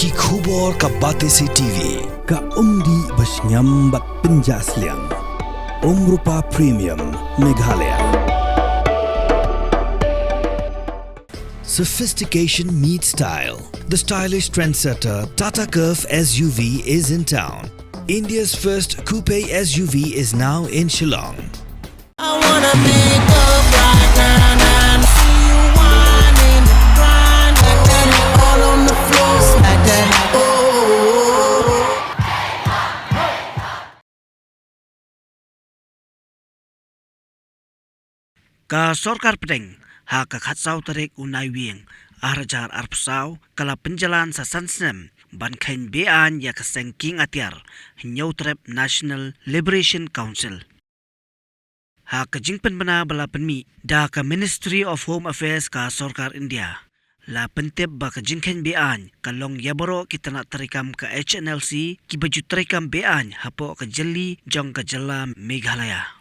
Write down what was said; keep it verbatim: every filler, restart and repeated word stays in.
Ki khubor ka Batesi T V. Ka umdih ba shngiam bad pynjah sliang. Umrupa Premium, Meghalaya. Sophistication meets style. The stylish trendsetter Tata Curvv S U V is in town. India's first coupe S U V is now in Shillong. I wanna pick up right now and see you whining, grinding, all on the floor, smack that. Oh. Ka sorkar pdeng, ha ka khatsaw tarik u Naiwieng, ar hajar arphew saw, ka la pynjlan sa san snem ban kheiñ be-aiñ ïa ka seng kieng atiar Hynñiewtrep National Liberation Council. Ha ka jingpynbna ba la pynmih da ka Ministry of Home Affairs ka sorkar India, la pyntip ba ka jingkheiñ be-aiñ ka long ïa baroh ki tnat treikam ka H N L C kiba ju treikam be-aiñ hapoh ka jylliew jong ka jylla Meghalaya.